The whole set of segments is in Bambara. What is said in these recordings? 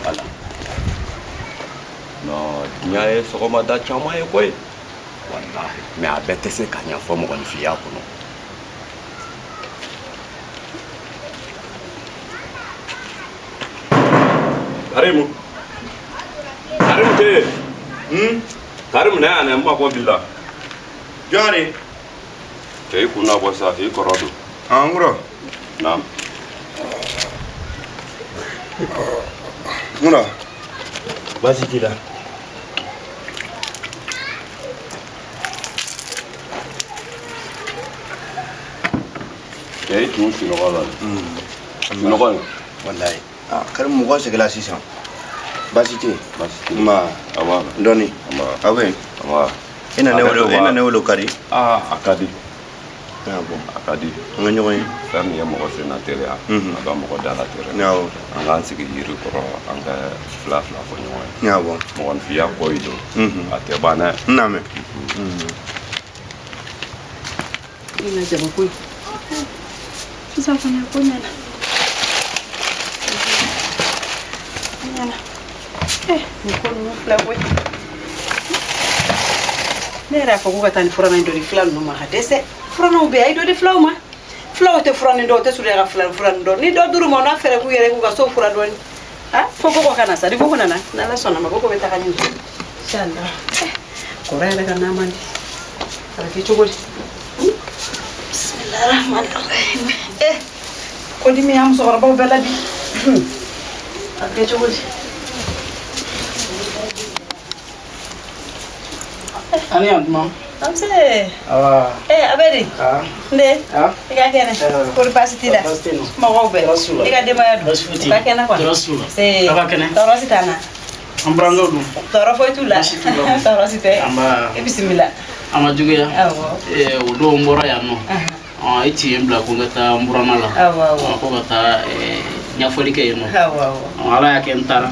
Ala non, diɲɛ ye sɔgɔmada caman ye koyi, walahi, mais a bɛɛ tɛ se ka ɲɛfɔ mɔgɔninfinya kɔnɔ. Karimu, Karimu tɛ yen? Karimu, na yan, n mako b'i la. Jɔn de? Cɛ, i kun nabɔ sa, i kɔrɔ don. An kɔrɔ. Naam. Mun na? Baasi t'i la? Cɛ, i tun sunɔgɔ la, sunɔgɔ in. Walayi. Ah, Karimu, mɔgɔ seginna sisan. Baasi tɛ yen. Baasi tɛ yen. Nba. Awa. Dɔɔni. Nba. Aw bɛ yen? Awa. E na ne wele, e na ne wele, o ka di. Aa, a ka di. Ah bon. A ka di. An ka ɲɔgɔn ye. Fɛn min ye mɔgɔ sen na teliya, a ka mɔgɔ da la teliya. Awɔ. An k'an sigi yiri kɔrɔ, an ka fila fila fɔ ɲɔgɔn ye. Awɔ. Mɔgɔninfinya kɔ yi don, a tɛ ban dɛ. N na mɛn. Ina jaba koyi. Sisan kɔni, a ko ɲɛna. A ɲɛna. Eh, nin ko ninnu filɛ koyi. Ne yɛrɛ y'a fɔ ko ka taa ni furanna in dɔ di fila ninnu ma ka dɛsɛ. Furannanw bɛ yen, a ye dɔ di filaw ma. Filaw tɛ furanni dɔn, o tɛ surunya ka fila furanni dɔn. Ni dɔ dir'u ma, u n'a fɛɛrɛ k'u yɛrɛ k'u ka so fura dɔɔni. Ah, fo koko ka na sa, ni koko nana, n'Ala sɔnna ma, koko bɛ taga ni. Inshallah. Eh, kɔrɔ yɛrɛ ka na man di. A bɛ kɛ cogo di? Bismillahirrahmanirrahim. Eh, ko dimi y'an musokɔrɔbaw bɛɛ la bi. A bɛ kɛ cogo di? Ani yan tuma. Nse. Awa. Eh, a bɛ di? Ah. N den. Ah. I ka kɛnɛ? Kɔri baasi t'i la? Baasi tɛ yen nɔ. Mɔgɔw bɛɛ? Tɔɔrɔ s'u la. I ka denbaya dun? Baasi foyi tɛ yen. U ka kɛnɛ kɔni? Tɔɔrɔ s'u la. Se. Aw ka kɛnɛ? Tɔɔrɔ si t'an na. An burankɛw dun? Tɔɔrɔ foyi t'u la. Baasi t'u la. Tɔɔrɔ si tɛ. Anba. I bisimila. A ma juguya. Awɔ. O don n bɔra yan nɔ. Ɔn, e ci ye n bila ko n ka taa n buranna la. Awɔ, awɔ. Ɔn, ko ka taa ɲɛfɔli kɛ yen nɔ. Awɔ, awɔ. Ɔn, Ala y'a kɛ n taara.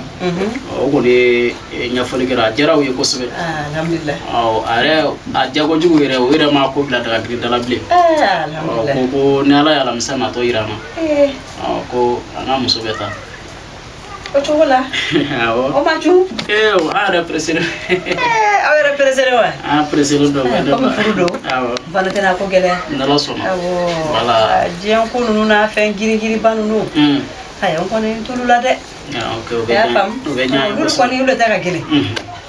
O kɔni ye ɲɛfɔli kɛra, a diyara u ye kosɛbɛ. Ah, alhamdulillah. Ɔ, a yɛrɛ a diya kojugu yɛrɛ, o yɛrɛ ma ko bila daga da la bilen. Ah, Ɔ, alhamdulillah. ko ni Ala ye alamisa natɔ yira an na. Eh, Ɔ, ko an ka muso bɛ taa. O cogo la. Awɔ. O ma cun. Ee, an yɛrɛ pressé. Eh, aw yɛrɛ pressé wa? An pressé don bɛɛ. Komi furu don. Awɔ. N fana tɛna ko gɛlɛya. N'Ala sɔnna. Awɔ. Voilà. Ah, diɲɛ ko ninnu n'a fɛn girin-girinba ninnu. Ayiwa, n kɔni n t'olu la dɛ. Ah, ok, o I bɛ y'a diya faamu? o bɛ diya n ye Olu kosɛbɛ. kɔni, olu de ta ka gɛlɛn.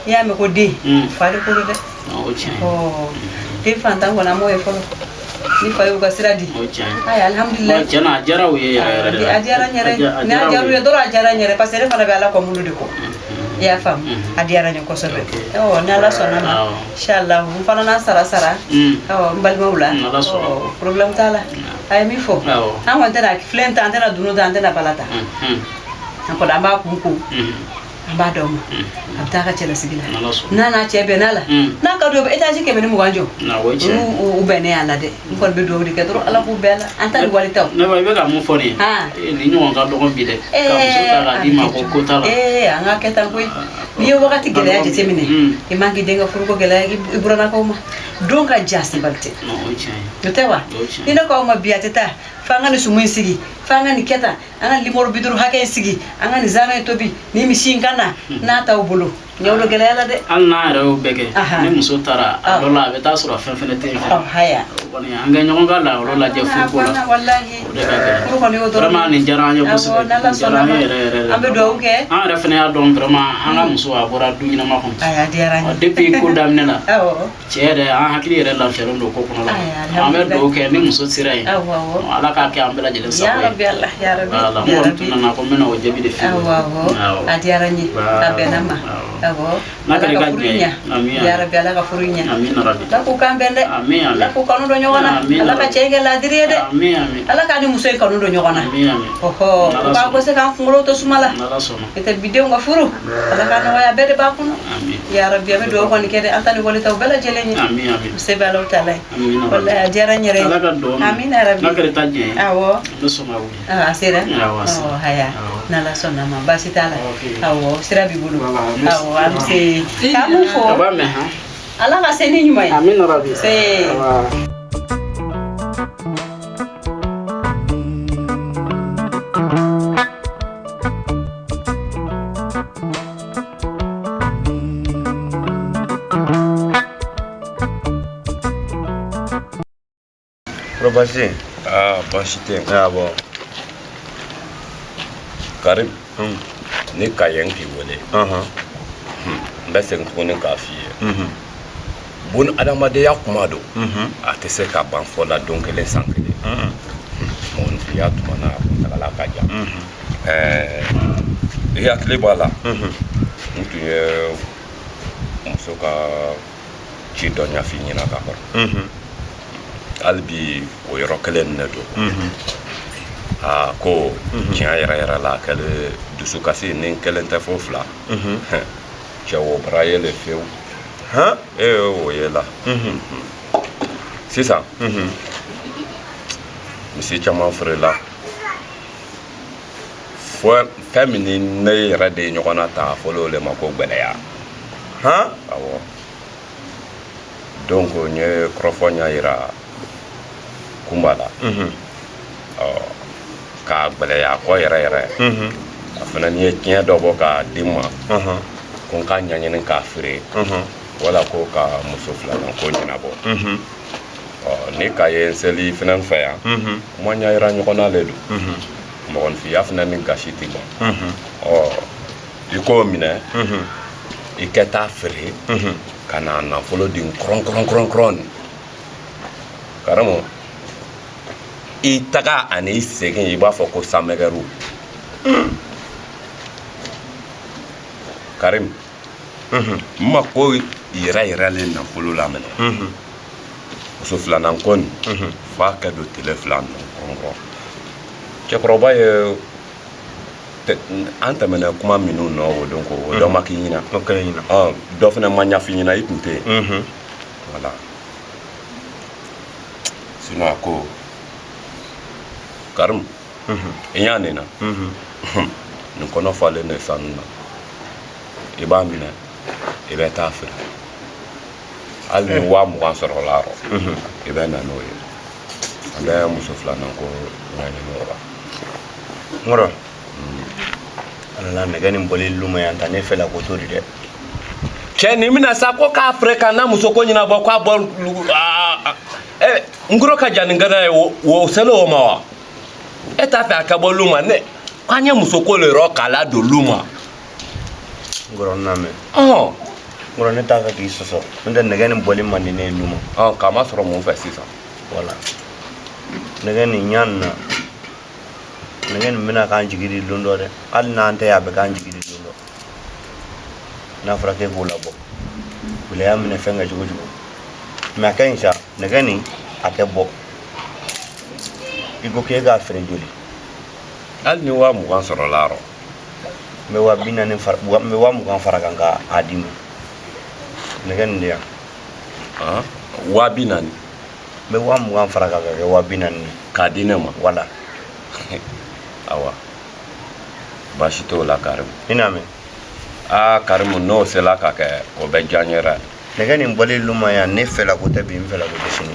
N'i y'a mɛn ko den, fa de ko don dɛ. O tiɲɛ. Ɔ, den fantan kɔni, an m'o ye fɔlɔ. Ni fa y'u ka sira di. O tiɲɛ. Ayi, alhamdulilayi. Tiɲɛ na, a diyara u ye yɛrɛ yɛrɛ de. A diyara n yɛrɛ ye. N'a diyara u ye dɔrɔn, a diyara n yɛrɛ parce que ne fana bɛ Ala kɔ mulu de kɔ. I y'a faamu? A diyara n ye kosɛbɛ. Ɔ, ni Ala sɔnna ma. Inshallah, n fana n'a sara sara. Ɔ, n balimaw la. N'Ala sɔnna. Ɔ, problème t'a la. A ye min fɔ. An kɔni tɛna filen ta, an tɛna dunun ta, an tɛna bala ta. An kɔni, an b'a kun ko. An b'a d'aw ma. A bɛ taa a ka cɛlasigi la. N'Ala sɔnna. N'a n'a cɛ bɛnn'a la. N'a ka d'u ye, u bɛ étage 120 jɔ. O ye tiɲɛ. Olu u bɛnnen a la dɛ. N kɔni bɛ dugawu de kɛ dɔrɔn, Ala k'u bɛn a la. An ta ni wali taw. Ne ba, i bɛ ka mun fɔ nin ye? Nin ɲɔgɔn ka dɔgɔ bi dɛ. Ka muso ta k'a d'i ma ko ko t'a la. Ee, an ka kɛ tan koyi. N'i ye wagati gɛlɛya jateminɛ, i man k'i den ka furuko gɛlɛya i burannakaw ma. Don ka jan, sebali tɛ. O ye tiɲɛ ye. O tɛ wa? O ye tiɲɛ. Ni ne ko aw ma bi, a tɛ taa. F'an ka nin sumu in sigi, f'an ka nin kɛ tan, an ka limɔrɔ 50 hakɛ in sigi, an ka nin zamɛ in tobi, ni misi in ka na, n'a t'aw bolo. Ɲɛw don gɛlɛya la dɛ. Hali n'an yɛrɛ y'o bɛɛ kɛ, ni muso taara, a dɔ la a bɛ taa sɔrɔ fɛn fɛnɛ tɛ yen fɛnɛ. Ɔ, haya. O kɔni, an ka ɲɔgɔn ka lahala lajɛ furuko la. Walahi. O de ka gɛlɛn. Furu kɔni y'o dɔrɔn. Vraiment, nin diyara an ye kosɛbɛ. Awɔ, n'Ala Nin diyara an sɔnna ye ma. yɛrɛ yɛrɛ de. An bɛ dugawu kɛ. An yɛrɛ fɛnɛ y'a dɔn vraiment, an ka muso a bɔra du ɲɛnama kɔnɔ. Ayi, a diyara n ye. Depuis ko daminɛ la. Awɔ. Cɛ yɛrɛ, an hakili yɛrɛ lafiyalen don ko kɔnɔ la. Ayi, An bɛ dugawu kɛ ni muso sera yen. Awɔ, awɔ. Ala k'a kɛ an bɛɛ lajɛlen Ya sago ye. Rabbi Allah, ya Rabbi. Voilà, n Ya kɔni Rabbi. tun nana ko n bɛna o jaabi de f'i ye. Awɔ, awɔ. A diyara n ye. A bɛnna n ma. Awɔ. N'a Ala kɛra i ka ka furu diɲɛ ye. ɲa. Amin. Ya Rabbi, Ala ka furu ɲa. Amin rabi. Ala k'u kan bɛn dɛ. Amin, amin. Ala k'u kanu don ɲɔgɔn na. Amin, Ala ka rabi. cɛ in kɛ laadiri ye dɛ. Amin, amin. Ala k'a ni muso in kanu don ɲɔgɔn na. Amin, amin. Ɔhɔ, u k'an ko se k'an kunkolo to suma la. N'Ala sɔnna. N'o tɛ bidenw ka furu, Ala ka nɔgɔya bɛɛ de b'a kɔnɔ. Amin. Ya Rabbi, an bɛ dugawu kɔni kɛ dɛ, an ta ni wali taw bɛɛ lajɛlen ye. Amin, amin. Se bɛ Alahu taala ye. Amin, rabi. Walahi, a diyara n yɛrɛ ye. Ala ka dugawu minɛ. Amin ya Rabbi. N'a kɛra i ta diɲɛ ye. Awɔ. An bɛ sɔn ka wuli. Ah, a sera? Awɔ, a sera. Awɔ, haya. N'Ala sɔnna ma, baasi t'a la. Awɔ, sira b'i bolo. Merci. Awɔ, an bɛ se. K'an mun fɔ? A b'a mɛn han. Ala ka se ni ɲuman ye. Amin rabi. Se. Awɔ. Kɔrɔ baasi tɛ yen? Aa, baasi tɛ yen. Awɔ. Karim, ne ka yɛn k'i wele. N bɛ segin tuguni k'a f'i ye. Bon, adamadenya kuma don. A tɛ se ka ban fɔ la don kelen, san kelen. Mɔgɔninfinya tuma na, a kuntagala ka jan. I hakili b'a la, n tun ye muso ka ci dɔ ɲɛf'i ɲɛna ka kɔrɔ. Hali bi o yɔrɔ kelen nin de don. Aa, ko tiɲɛ yɛrɛ yɛrɛ la, a kɛlen dusukasi ni kelen tɛ fo fila. Cɛ, o bara ye le fiyewu. Han? Ee, o ye la sisan. Misi caman feerela fo fɛn min ni ne yɛrɛ de ye ɲɔgɔn na ta, a fɔla o le ma ko gbɛlɛya. Han? Awɔ. Donc n ye kɔrɔfɔ ɲɛ yira kunba la. Ɔ, k'a gbɛlɛya kɔ yɛrɛ yɛrɛ. A fana ni ye tiɲɛ dɔ bɔ k'a di n ma ko n k'a ɲɛɲini k'a feere, wala ko ka muso filanan ko ɲɛnabɔ. Ɔ, ni ka ye n seli fana fɛ yan, kuma ɲɛ yira ɲɔgɔn na le don. Mɔgɔninfinya fana ni gasi tɛ ban. Ɔ, i k'o minɛ, i kɛ taa feere ka na nafolo di n kɔrɔn kɔrɔn kɔrɔn kɔrɔn. Karimu, i taga ani i segin, i b'a fɔ ko samɛgɛru. Karim, n ma ko yɛrɛ yɛrɛ le nafolo la minɛ. Muso filanan ko nin, f'a kɛ don tele fila ninnu kɔrɔn kɔrɔn. Cɛkɔrɔba ye an tɛmɛna kuma minnu nɔ o don, ko o dɔ ma k'i ɲɛna. O kɛra ɲina. Ɔ, dɔ fana ma ɲɛf'i ɲɛna, i tun tɛ yen. Voilà. Sinon a ko Karim, i y'a nin na, nin kɔnɔ falen de sanu na. I b'a minɛ, i bɛ taa feere. Hali ni 20,000 sɔrɔla a rɔ, i bɛ na n'o ye. An bɛ muso filanan ko ɲɛɲini o la. N kɔrɔ, ala la nɛgɛ nin bɔlen luma yan ta, ne fɛ la ko to di dɛ. Cɛ, nin bɛna sa ko k'a feere ka n'a muso ko ɲɛnabɔ, k'a bɔ aa ɛ n kɔrɔ ka jan ni gana ye. O selen o ma wa? E t'a fɛ a ka bɔ lu ma? Ne k'an ye muso ko le yɔrɔ k'a ladon lu ma. N kɔrɔ, n na mɛn. Ɔn. N kɔrɔ, ne t'a fɛ k'i sɔsɔ, n'o tɛ nɛgɛ nin bɔli man di ne ye lu ma. Ɔn, k'a ma sɔrɔ mun fɛ sisan? Wala nɛgɛ nin ɲa nin na, nɛgɛ nin bɛna k'an jigi di don dɔ dɛ. Hali n'an tɛ, a bɛ k'an jigi di don dɔ. N'a fɔra k'e k'o labɔ, gɛlɛya minɛ fɛn kɛ cogo cogo, mɛ a ka ɲi sa. Nɛgɛ nin a tɛ bɔ. I ko k'e k'a feere joli? Hali ni 20,000 sɔrɔla a rɔ. N bɛ 40,000 fara, n bɛ 20,000 fara kan k'a d'i ma. Nɛgɛ nin de yan. Han, 40,000? N bɛ 20,000 fara kan ka kɛ 40,000 ye. K'a di ne ma? Wala. Awa, baasi t'o la, Karimu. I n'a mɛn. Aa Karimu, n'o sela ka kɛ, o bɛ diya n ye dɛ. Nɛgɛ nin bɔlen lu ma yan, ne fɛla ko tɛ bi, n fɛla ko tɛ sini.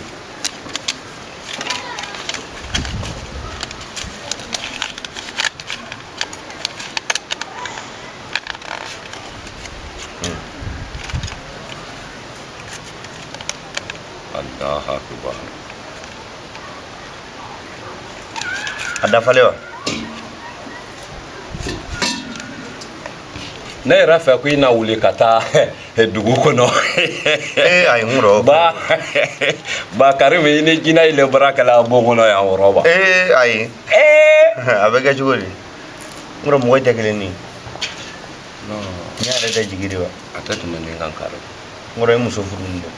Allahu akbar. A dafalen wa? Ne yɛrɛ fɛ ko i na wuli ka taa dugu kɔnɔ. Ee ayi, n kɔrɔ. Ba Karimu, i ni jinɛ ile baara kɛla bon kɔnɔ yan wɔrɔ ba. Ee ayi. Ee. A bɛ kɛ cogo di? N kɔrɔ, mɔgɔ tɛ kelen ni Non. n yɛrɛ tɛ jigi de wa? A tɛ tɛmɛ nin kan, Karimu. N kɔrɔ, i muso furu nin dɛ.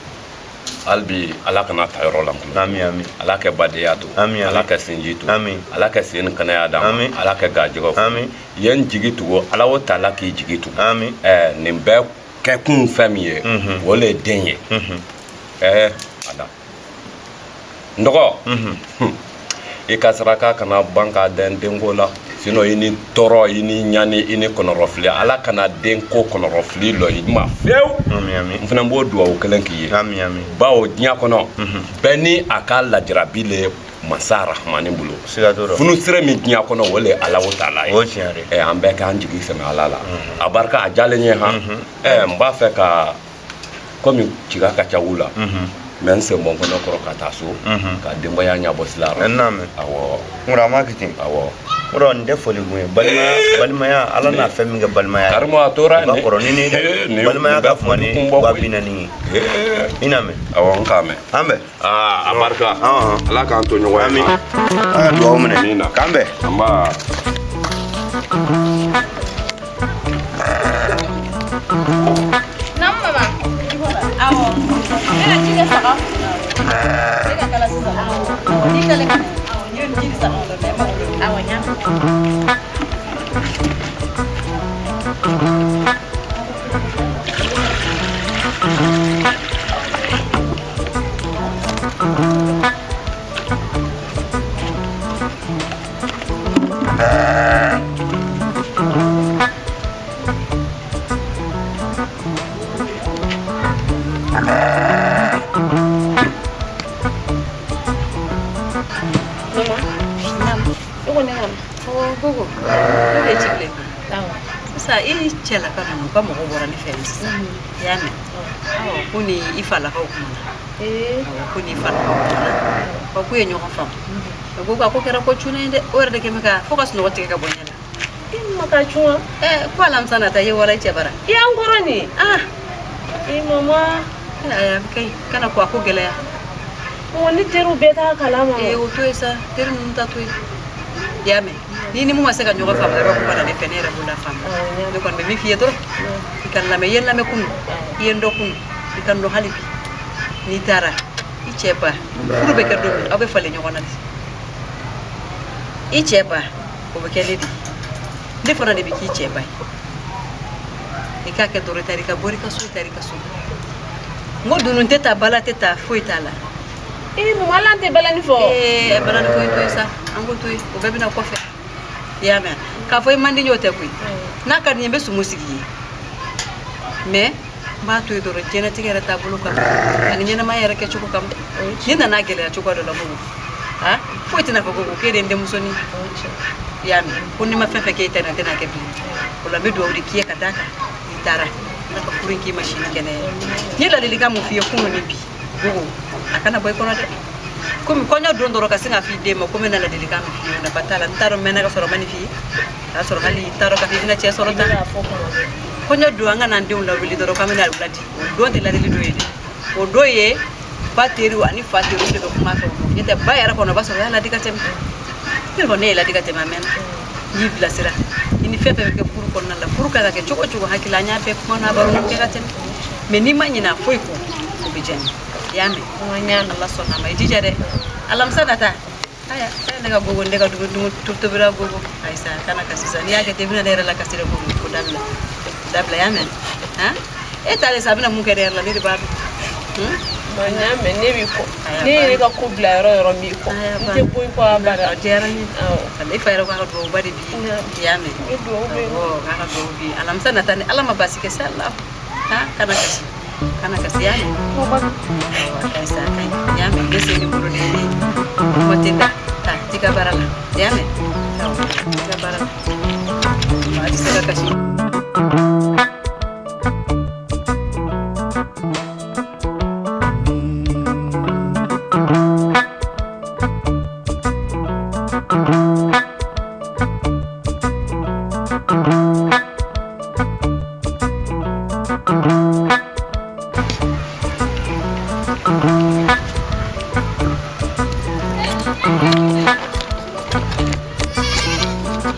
Hali bi, Ala kana ta yɔrɔ lankolon. Ami, ami. Ala kɛ badenya to. Ami, ami. Ala kɛ sinji to. Ami. Ala kɛ sen ni kɛnɛya d'an ma. Ami. Ala kɛ garijɛgɛ fo. Ami. Yen jigi tugu, Ala o taala k'i jigi tugu. Ami. Ɛɛ, nin bɛɛ kɛkun fɛn min ye, o le ye den ye. Ɛɛ ala, n dɔgɔ, i ka saraka kana ban k'a dɛn denko la. Sinon i ni tɔɔrɔ, i ni ɲani, i ni kɔnɔrɔfili, Ala kana den ko kɔnɔrɔfili lɔ i ma fiyewu. Ami, ami. N fana b'o duwawu kelen k'i ye. Ami, ami. Bawo diɲɛ kɔnɔ, bɛɛ ni a ka lajarabi le masa Rahamani bolo. Siga t'o rɔ. Funusere min diɲɛ kɔnɔ, o le ye Ala o taala ye. O tiɲɛ de. Ɛ, an bɛɛ k'an jigi sɛmɛ Ala la. A barika a diyalen ye han. Ɛ, n b'a fɛ ka komi ciga ka ca u la. N bɛ n sen bɔ n kɔnɔ kɔrɔ ka taa so ka denbaya ɲɛbɔ sila rɔ. N n'a mɛn. Awɔ. N kɔrɔ, a ma kɛ ten. Awɔ. N kɔrɔ, nin tɛ foli kun ye. Balimaya, balimaya, Ala n'a fɛn min kɛ balimaya ye. Karamɔgɔ, a tora O ka kɔrɔ ni nin ye Eh, dɛ. nin Balimaya bɛ ka kuma foli ni kun bɔ wa koyi. 40 ye. Eh, I n'a mɛn. Awɔ, n k'a mɛn. An bɛn. Aa, a barika. Ɔhɔn. Ala k'an to ɲɔgɔn ye. Ami. An ka dugawu minɛ. Amina. K'an bɛn. Nba. Naamu mama. Awɔ. Ne ka ji kɛ saga. Ne ka kala sisan. Awɔ, n'i kilala ka na. Awɔ, n ye ji di saga ma dɔɔni, a ma wolo. Awɔ, n y'a mɛn. Mama. Naamu. E ko ne ka na. Awɔ, Gogo. Ne de ye ci bila i ma. Awɔ. Sisan i cɛlaka ninnu, u ka mɔgɔw bɔra ne fɛ yen sisan. I y'a mɛn? Awɔ, ko ni i falakaw kumana. Ee. Awɔ, ko ni i falakaw kumana. Ɔ, k'u ye ɲɔgɔn faamu. U ko ko kɛra ko cunnen ye dɛ. O yɛrɛ de kɛ bɛ ka fo ka sunɔgɔ tigɛ ka bɔ n ɲɛ la. E ma ka cun wa? Ɛ, ko alamisa nata i ye wara i cɛ bara. I y'an kɔrɔ nin ye. Ah, Ee mama. ayi, a bɛ kɛ yen. Kana ko a ko gɛlɛya. Mama, ne teriw bɛɛ t'a kalama. Ee, o to yen sa, teri ninnu ta to yen. I y'a mɛn? Ni ni mun ma se ka ɲɔgɔn faamu dɔrɔn, ko ka na ne fɛ, ne yɛrɛ b'o la faamu. Ne kɔni bɛ min f'i ye dɔrɔn, i ka n lamɛn. I ye n lamɛn kunun, i ye n dɔn kunun, i ka n dɔn hali bi. N'i taara i cɛ ba, furu bɛ kɛ don min, aw bɛ falen ɲɔgɔn na de. I cɛ ba, o bɛ kɛ ne de ye. Ne fana de bɛ k'i cɛ ba ye. I k'a kɛ dɔrɔn, i taara i ka bɔ i ka so, i taara i ka so. N ko dunun tɛ ta, bala tɛ ta, foyi t'a la. Ee mama, hali an tɛ balani fɔ. Ee, balani ko in to yen sa, an k'o to yen, o bɛɛ bɛna kɔfɛ. I y'a mɛn? K'a fɔ i man di n ye, o tɛ koyi. N'a ka di n ye, n bɛ sumu sigi i ye. Mais n b'a to yen dɔrɔn, diɲɛlatigɛ yɛrɛ taabolo kama ani ɲɛnamaya yɛrɛ kɛcogo kama. N'i nana gɛlɛya cogoya dɔ la, Gogo, ah, foyi tɛna fɔ ko k'e de ye n denmusonin. I y'a mɛn? Ko n'i ma fɛn fɛn kɛ e ta in na, n tɛna kɛ bilen. O la n bɛ dugawu de k'i ye ka d'a kan. N'i taara, Ala ka furu in k'i ma sini kɛnɛ ye. N ye ladilikan mun f'i ye kunun ni bi, Gogo, a kana bɔ i kɔnɔ dɛ. Komi kɔɲɔ don dɔrɔn ka sin k'a f'i den ma ko n bɛna ladilikan min f'i ye, nafa t'a la. N t'a dɔn n mɛnna ka sɔrɔ n ma nin f'i ye. O y'a sɔrɔ hali n t'a dɔn k'a fɔ i bɛna cɛ sɔrɔ tan. Kɔɲɔ don, an ka n'an denw lawuli dɔrɔn k'an bɛna u ladi. O don tɛ ladili don ye dɛ. O don ye ba teriw ani fa teriw de bɛ kuma fɛ o don. N'o tɛ ba yɛrɛ kɔnɔ, o b'a sɔrɔ o y'a ladi ka tɛmɛ. Ne kɔni, ne ye ladi ka tɛmɛ, a mɛnna. N y'i bilasira. I ni fɛn fɛn bɛ kɛ furu kɔnɔna la, furu kan ka kɛ cogo o cogo, hakili an y'a bɛɛ kuma n'a baro kɛ ka tɛmɛ. Mais n'i ma ɲinɛ a foyi kɔ, o bɛ diya n ye. I y'a mɛn? Mama, n y'a mɛn. Ala sɔnna a ma, i jija dɛ. Alamisa nata. Aya, aya, ne ka Gogo, ne ka dumuni dumuni tobira Gogo. Ayi sa, kana kasi sa. N'i y'a kɛ ten, i bɛna ne yɛrɛ la kasi dɛ Gogo. O dabila. Dabila, i y'a mɛn? Han? E taalen sa, a bɛna mun kɛ ne yɛrɛ la, ne de b'a dɔn. Hmm? Mama, n y'a mɛn, ne b'i kɔ. Aya, Ne yɛrɛ banna. ka ko bila yɔrɔ o yɔrɔ, n b'i kɔ. Aya, N tɛ banna. bɔ i kɔ abada. O diyara n ye. Awɔ. I fa yɛrɛ ko a ka duwawuba de b'i ye. I y'a mɛn? N bɛ dugawu bɛ. Awɔ, k'a ka duwawu b'i ye. Alamisa nata ni Ala ma baasi kɛ sa la. Han, kana kasi. Kana kasi, i y'a mɛn? Mama. Awɔ, a ka ɲi sa, a ka ɲi. I y'a mɛn? Ne sen ni bolo de ye ne ye. Kuma tɛ n da. Taa, t'i ka baara la. I y'a mɛn? Awɔ, t'i ka baara la. Maa tɛ se ka kasi.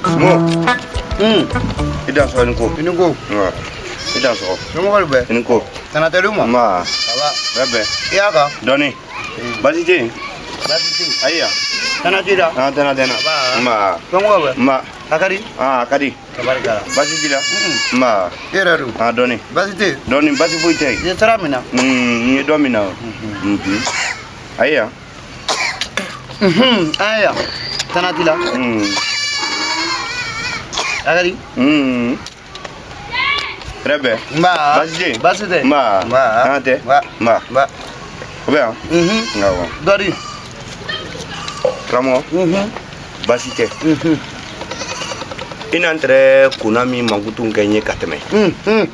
Sumo. I dansɔgɔ, i ni ko. I ni ko. I dansɔgɔ. Somɔgɔw bɛɛ? I ni ko. Tana tɛ d'u ma? Nba. Ça va? Bɛɛ bɛn. I y'a kan? Dɔɔni. Baasi tɛ yen? Baasi tɛ yen. Ayiwa. Tana t'i la? An tɛna tɛna. Nba. Nba. Somɔgɔw bɛɛ? Nba. A ka di? Ah, a ka di. Tabarikala. Baasi t'i la? Nba. I yɛrɛ dun? Ah, dɔɔni. Baasi tɛ yen? Dɔɔni, baasi foyi tɛ yen. I ye sira min na? N ye dɔ min na o. Ayiwa. An ye yan. Tana t'i la? A ka di? Très bien. Nba. Baasi tɛ yen? Baasi tɛ yen. Nba. Nba. An tɛ? Nba. Nba. Nba. O bɛ yan? Awɔ. Dɔ di? Karamɔgɔ. Baasi tɛ. I n'an tɛrɛ kunna min mankutu kɛ n ye ka tɛmɛ. N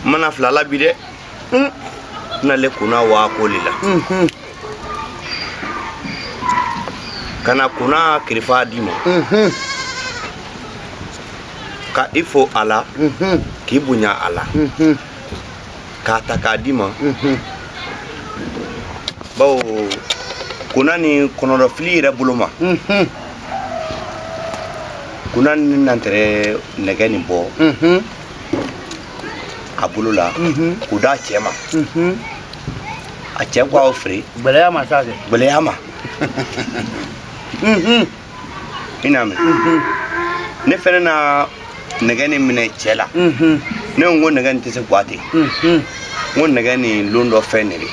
mana fila la bi dɛ. Nale kunna waa ko le la. Ka na kunna kirifa d'i ma. Ka i fo a la. K'i bonya a la. K'a ta k'a d'i ma. Bawo kunna ni kɔnɔdɔfili yɛrɛ bolo ma. Kunna ni nantɛrɛ nɛgɛ nin bɔ. A bolo la. K'o d'a cɛ ma. A cɛ ko aw feere. Gɛlɛya ma sa kɛ. Gɛlɛya ma. I n'a mɛn. Ne fɛnɛ na nɛgɛ nin minɛ cɛ la. Ne ko n ko nɛgɛ nin tɛ se k'a ten. N ko nɛgɛ nin lon dɔ fɛn de de.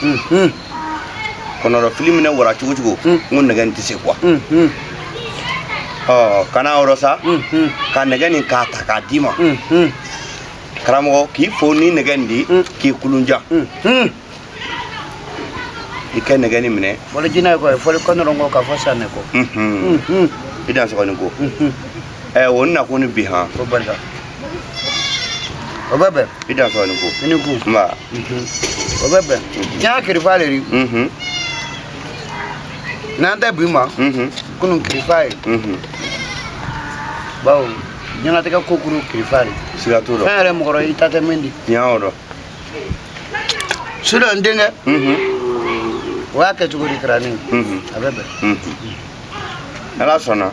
Kɔnɔdɔfili minɛ wara cogo cogo. N ko nɛgɛ nin tɛ se kuwa. Ɔ ka na yɔrɔ sa. Ka nɛgɛ nin k'a ta k'a d'i ma. Karamɔgɔ k'i fo ni nɛgɛ nin di k'i kulunja. I kɛ nɛgɛ nin minɛ. Fɔli jinɛ kɔ ye fɔli kɔnɔrɔn kɔ ka fɔ sanɛ kɔ. I dan sɔgɔ nin ko. Ɛ o nakun ni bi han. O barika. O bɛ bɛn. I dan sɔgɔ nin ko. I ni ku. Nba. O bɛ bɛn. Diɲɛ kirifa le di. N'an tɛ bi ma. Kunun kirifa ye. Bawo diɲɛlatigɛ ko kuru kirifa de. Siga t'o rɔ. Fɛn yɛrɛ mɔgɔ rɔ i ta tɛ min di. Tiɲɛ o rɔ. Sinon n denkɛ. O y'a kɛ cogo di karanin. A bɛ bɛn. Ala sɔnna.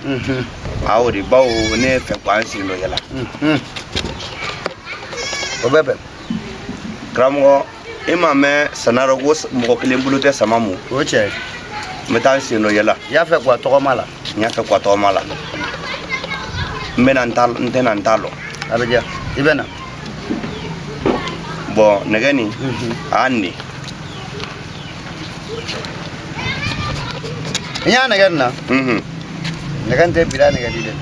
A o de bawo ne fɛ ko an sen dɔ yɛlɛ. O bɛ bɛn. Karamɔgɔ e m'a mɛn sana rɔ ko mɔgɔ kelen bolo tɛ sama mun. O cɛ. N bɛ taa n sen dɔ yɛlɛ. I y'a fɛ k'a tɔgɔma la. N y'a fɛ k'a tɔgɔma la. N bɛ na n ta n tɛ na n t'a lɔ. A bɛ diya i bɛ na. Bɔn nɛgɛ nin a y'a nin. N y'a nɛgɛ nin na. Nɛgɛ nin tɛ bila nɛgɛ di dɛ.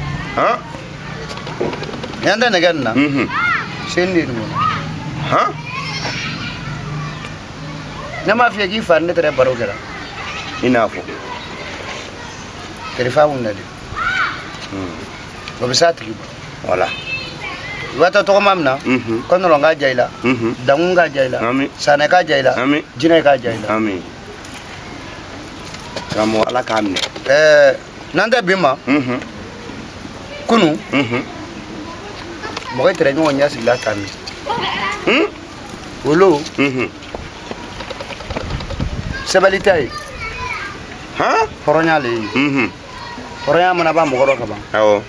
N y'an tɛ nɛgɛ nin na. Sen de nin kɔnɔ. Ne m'a f'i ye k'i fa ni ne tɛrɛ baro kɛra. I n'a fɔ. Kirifa mun na de. O bɛ s'a tigi ma. Wala. I b'a taa tɔgɔma min na. Kɔnɔrɔn ka ja i la. Dankun ka ja i la. Sanɛ ka ja i la. Jinɛ ka ja i la. Ami. Karamɔgɔ ala k'a minɛ. Ɛɛ n'an tɛ bi ma. Kunun. Mɔgɔ tɛrɛ ɲɔgɔn ɲɛ sigila tan de. Olu. Sɛbɛnni tɛ yen. Hɔrɔnya le ye. Hɔrɔnya mana ban mɔgɔ dɔ ka ban. Awɔ.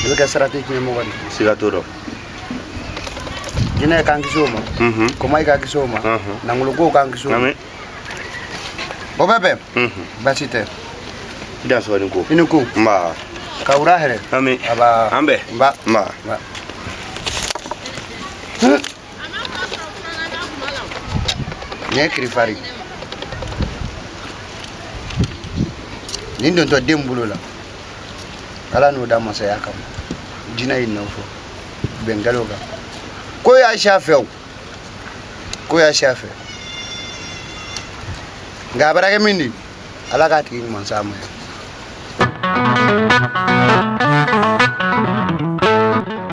I bɛ kɛ sarati tiɲɛ mɔgɔ de. Siga t'o rɔ. Jinɛ k'an kisi o ma. Kɔmayi k'an kisi o ma. Nangolokow k'an kisi o ma. O bɛ bɛn. Baasi tɛ. I dan sɔgɔ ni ko. I ni ko. Nba. Ka wura hɛrɛ. Ami. Aba. An bɛn. Nba. Nba. Nba. Nin ye kirifari. Nin dontɔ den bolo la. Ala n'o da masaya kama. Jinɛ y'i nɔfɛ. Bɛn kɛla o kan. Ko y'a siya fɛ o. Ko y'a siya fɛ. Nka a bɛra kɛ min di. Ala k'a tigi ɲuman s'a ma.